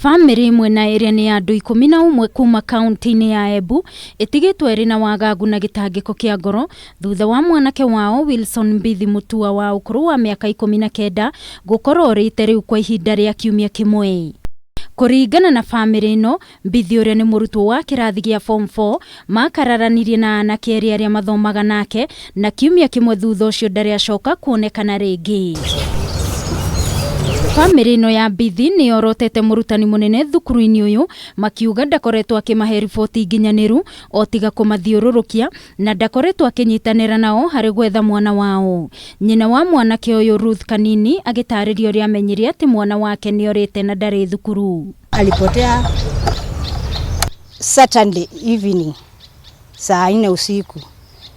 Bamĩrĩ ĩmwe na ĩrĩa nĩ ya andũ 11 kuma kaunti-inĩ ya Embu ĩtigĩtwo ĩrĩ na wagagu na gĩtangĩko kĩa ngoro thutha wa mwanake wao Wilson Mbithi Mutua wa ũkũrũ wa mĩaka 19 gũkorwo orĩte rĩu kwa ihinda rĩa kiumia kĩmwe. Kũringana na bamĩrĩ ĩno, Mbithi ũrĩa nĩ mũrutwo wa kĩrathi gĩa form 4 makararanirie na anake erĩ arĩa mathomaga nake na kiumia kĩmwe thutha ũcio ndarĩ acoka kuonekana rĩngĩ. Bamĩrĩ ĩno ya Mbithi nĩ yorotete mũrutani mũnene thukuru-inĩ ũyũ makiuga ndakoretwo akĩmahe riboti nginyanĩru o tiga kũmathiũrũrũkia na ndakoretwo akĩnyitanĩra nao harĩ gwetha mwana wao. Nyina wa mwanake ũyũ Ruth Kanini agĩtarĩria ũrĩa amenyire atĩ mwana wake nĩorĩte na ndarĩ thukuru. Alipotea Saturday evening saa 4 usiku.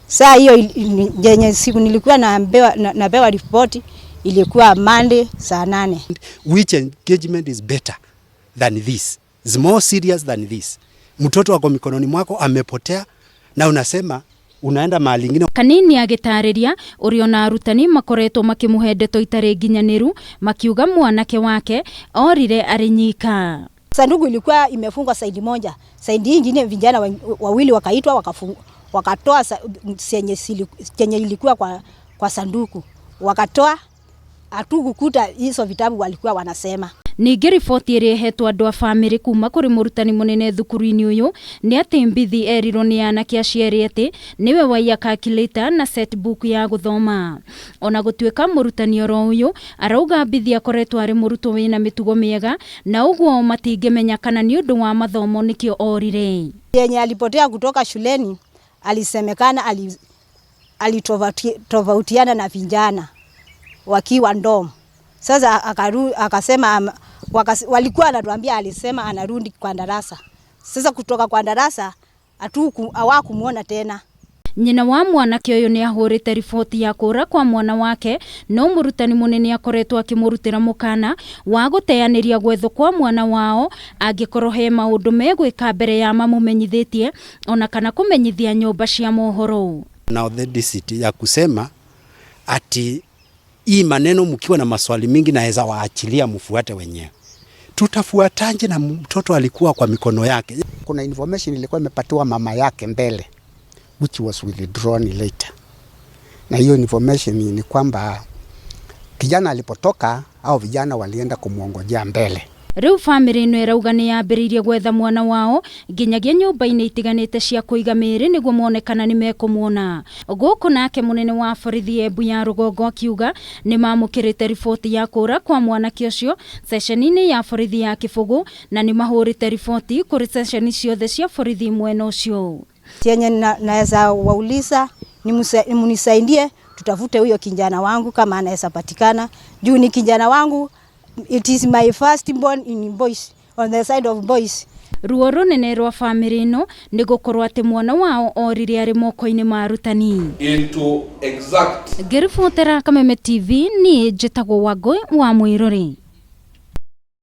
Saa hiyo yenye siku nilikuwa napewa ripoti ilikuwa Monday saa 8. Which engagement is better than this? Is more serious than this. Mtoto wako mikononi mwako amepotea na unasema unaenda mahali ingine. Kanini agĩtarĩria ũrĩa ona arutani makoretwo makĩmũhe ndeto itarĩ nginyanĩru makiuga mwanake wake orire arĩ nyika. Sanduku ilikuwa imefungwa side moja, side nyingine vijana wawili wakaitwa wakatoa chenye ilikuwa kwa sanduku, wakatoa, hatukukuta hizo vitabu walikuwa wanasema. Ningĩ riboti ĩrĩa ĩhetwo andũ a bamĩrĩ kuma kũrĩ mũrutani mũnene thukuru-inĩ ũyũ nĩ atĩ Mbithi erirwo nĩ anake acio erĩ atĩ nĩwe waiya calculator na set book ya gũthoma. Ona gũtuĩka mũrutani oro ũyũ arauga Mbithi akoretwo arĩ mũrutwo wĩna mĩtugo mĩega na ũguo matingĩmenya kana nĩ ũndũ wa mathomo nĩkĩo orire. Yenye alipotea kutoka shuleni alisemekana alitofautiana na vijana wakiwa dorm. Sasa akasema walikuwa anatuambia alisema anarudi kwa darasa. Sasa kutoka kwa darasa hawakumuona tena. Nyina wa mwanake ũyũ nĩ ahũrĩte riboti ya kũra kwa mwana wake no mũrutani mũnene akoretwo akĩmũrutĩra mũkana wa gũteanĩria gwethwo kwa mwana wao angĩkorwo he maũndũ megwĩka mbere ya mamũmenyithĩtie ona kana kũmenyithia nyũmba cia mohoro. Na audacity ya kusema ati hii maneno mkiwa na maswali mingi naweza waachilia mfuate wenyewe. Tutafuataje na mtoto alikuwa kwa mikono yake? Kuna information ilikuwa imepatiwa mama yake mbele which was withdrawn later. Na hiyo information ni kwamba kijana alipotoka au vijana walienda kumuongojea mbele. Rĩu bamĩrĩ ĩno ĩrauga nĩ yambĩrĩirie gwetha mwana wao nginyagia nyũmba-inĩ itiganĩte cia kũiga mĩĩrĩ nĩguo mone kana nĩ mekũmuona. Gũkũ nake mũnene wa borithi Embu ya rũgongo akiuga nĩ mamũkĩrĩte riboti ya kũra kwa mwanake ũcio ceceni-inĩ ya borithi ya Kĩbũgũ na nĩ mahũrĩte riboti kũrĩ ceceni ciothe cia borithi mwena ũcio. Chenye naweza wauliza ni munisaidie tutafute huyo kijana wangu kama anaweza patikana. Juu ni kijana wangu, it is my first born in boys, on the side of boys. Ruo rũnene rwa bamĩrĩ ĩno nĩ gũkorwo atĩ mwana wao orire arĩ moko-inĩ ma arutani. Into exact Ngĩribotera Kameme TV niĩ njĩtagwo Wangũi wa Mwĩrori.